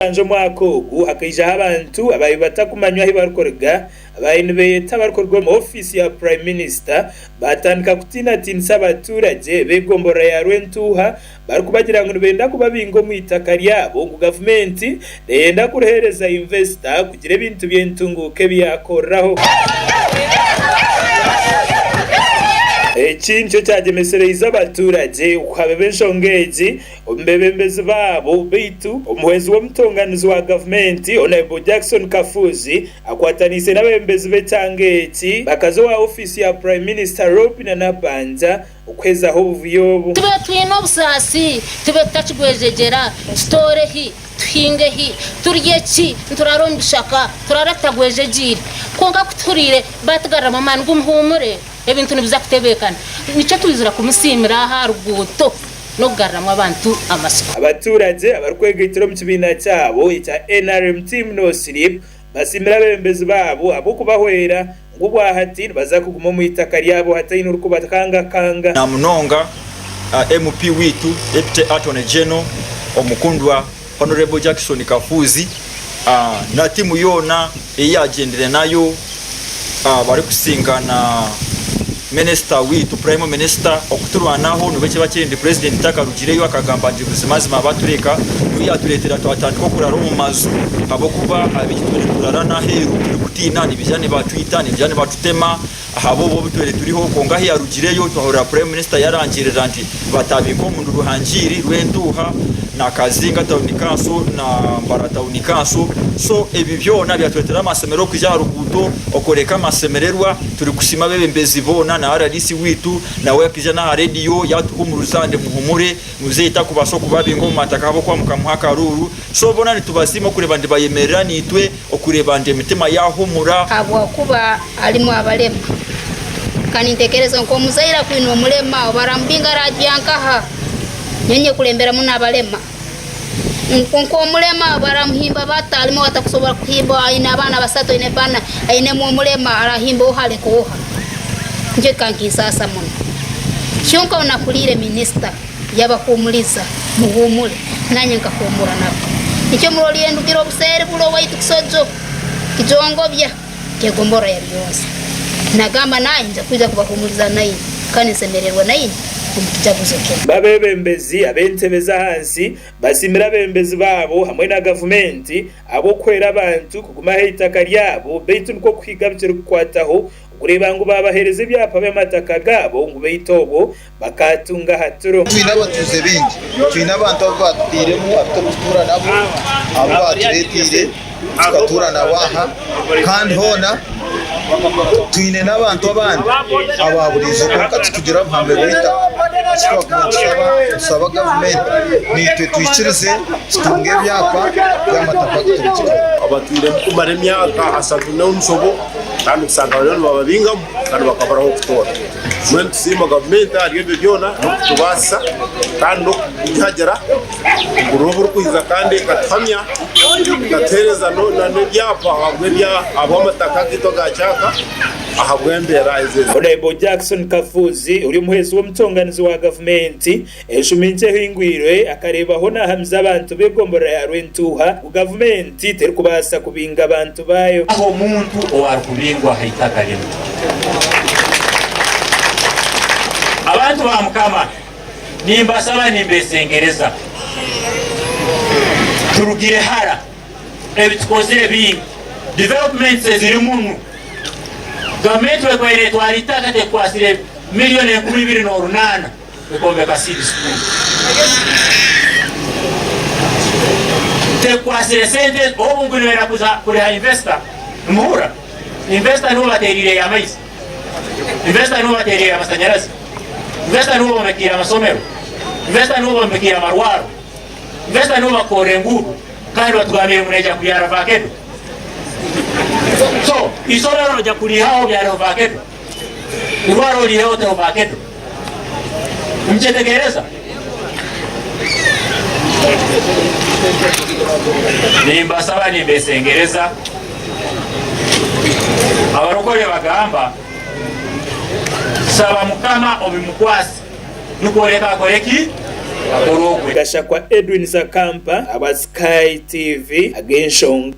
Okwanja omwaka ogu hakaijaho abantu abaabaire batakumanywa ahu barikuruga abaabaire nibeeyeta abarikuruga omu ofiisi ya Prime Minister baatandika kutiinatiinisa abaturagye b'egomborora ya Rwentuuha barikubagira ngu nibenda kubabinga omu itaka ryabo ngu gavumenti neyenda kuriheereza investor kugira ebintu by'entunguuka ebi yaakoreraho. Eki nikyo kyagyemesereize abaturagye okuhabeba enshonga egi Omu beebembezi baabo beitu, omuhwezi w'omutonganizi wa gavumenti, Hon. Jackson Kafuuzi akwataniise n'abeebembezi b'ekyanga eki bakaza owa ofiisi ya Prime Minister Robinah Nabbanja okuhezaho obuvuyo obu. Tube twine obusaasi, tube tutakigwejegyera, tutoore hi, tuhinge hi, turye ki, nituraara omu bishaka, turaara tutagwejegyeire. Kwonka ku tuhuriire baatugaruramu amaani ngu muhuumure, ebintu nibiza kutebeekana. Nikyo twizire kumusiimira aha ruguuto. n'okugaruramu abantu amatsiko. Abaturagye abarikwegaitira omu kibiina kyabo ekya NRM Team No Sleep basiimire abeebembezi baabo ahabw'okubahwera ngu obwahati nibaza kuguma omu itaka ryabo hataine orikubakangakanga. Na munonga MP waitu Deputy Attorney General omukundwa Honourable Jackson Kafuuzi na tiimu yoona ei yagyendire nayo barikusinkana minisita waitu Prime Minister okuturwanaho nibwo ekiba kiri nti Purezidenti takarugireyo akagamba nti buzimazima batureka niwe yatureetera twatandika okurara omu maju ahabw'okuba abaingi tubire niturara n'aheeru turikutiina nibaija nibatwita nibaija nibatutema ahabw'obu obu tubire turiho kwonka ahu yarugireyo twahurira Prime Minister yarangirira nti batabiika omundu Ruhangiri, Rwentuuha na Kazinga Town Council na Mbarara Town Council so ebi byona byaturetera amasemererwa okwija aha ruguuto okoreka amasemererwa turikusiima abebembezi boona na RDC waitu nawe akaija n'aha rediyo yatuhumuriza nti muhumure muzeeyi takubaasa okubabinga omu mataka ahabw'okuba mukamuha akaruuru so boona nitubasiima okureeba nti bayemerera naitwe okureeba nti emitima yahumura. Habwokuba alimu abalema. Kandi nintekereza nk'omuzaire akwine omulema obu aramubinga aragya nkaha? Nyowe nyekulembera muno abalema. Nk'omulema obu baramuhimba bata? Alimu owatakusobora kuhimba aine abaana basatu, aine bana, ainemu omulema arahimba oha aleke oha? Nikyo kikaba nikinsaasa muno. Kyonka obu nahuliire minisita yabahumuliza, muhuumule, nanye nkahuumura nabo. Nikyo muroliire ndugire obuseeri buli owaitu Kisojo, Kijongobya. Nk'egomborora ya Ruyonza. Nagamba naanye nja kwija kubahumuliza naimwe kandi nsemererwe naimwe omu kijaguzo kinu. B'abeebembezi ab'entebe z'ahansi basiimire abeebembezi baabo hamwe na gavumenti ahabw'okuhwera abantu kuguma aha eitaka ryabo beitu nikwo kuhiga bikirikukwataho okureeba ngu baabaheereza ebyapa by'amataka gaabo ngu beitu obwo bakaatunga aha turo. Twine abatuuze baingi, twine abantu abu baatutairemu abu turikutuura nabo, abu baatureeteire tukatuura nabo aha kandi hoona twine n'abantu abandi aba buriijo kwonka titugira buhame bw'eitaka. Eki twakuba nitushaba, nitushaba gavumenti naitwe twikirize tutunge ebyapa by'amataka agu turikutura. Abatwiremu kumara emyaka ashatu n'omushobo kandi kushanga bariyo nibababingamu kandi bakabura ah'okutoora. Mbwenu nitusiima gavumenti ahari ebyo byona n'okutubaasisa kandi n'okugihagira oburo oburikwija kandi ekatuhamya ekatuheereza n'ebyapa ahabw'amataka gaitu aga kyaka ahabw'embeera ezi. Honourable Jackson Kafuuzi ori omuhwezi w'omutonganizi wa gavumenti enshumi nkye ehingwirwe akareebaho nahamiza abantu b'egomborora ya Rwentuuha ngu gavumenti terikubaasa kubinga abantu baayo. Hariho omuntu owarikubingwa aha itaka rinu. Abantu ba Mukama, nimbasaba nimbesengereza, turugire hara, ebitukozire bingi, developments eziri munu, gavumenti bwekubaire netwara itaka tekukwasire million 2800. Ekombeka seed school. Tekwasire sente obu ngu nibenda kuza kuriha investor. Nimuhurira? Investor nibo bateriireyo amaizi. Investor nibo bateriireyo amasanyarazi. Investor nibo bombekiire amasomero. Investor nibo bombekiire amarwaro. Investor nibo bakukorera enguudo kandi batugambire ngu neija kubyara vakedo. So, isomero noija kuriihaho obyareho vakedo. Irwaro oriiheho oteho vakedo. Nimukyetegereza? Nimbasaba nimbesengereza. Abarokore bagamba, Saba Mukama obimukwase, nukwo oreke akore ki? Akore ogwe. Gashakwa Edwin Zakampa, aba Sky TV, ag'enshonga.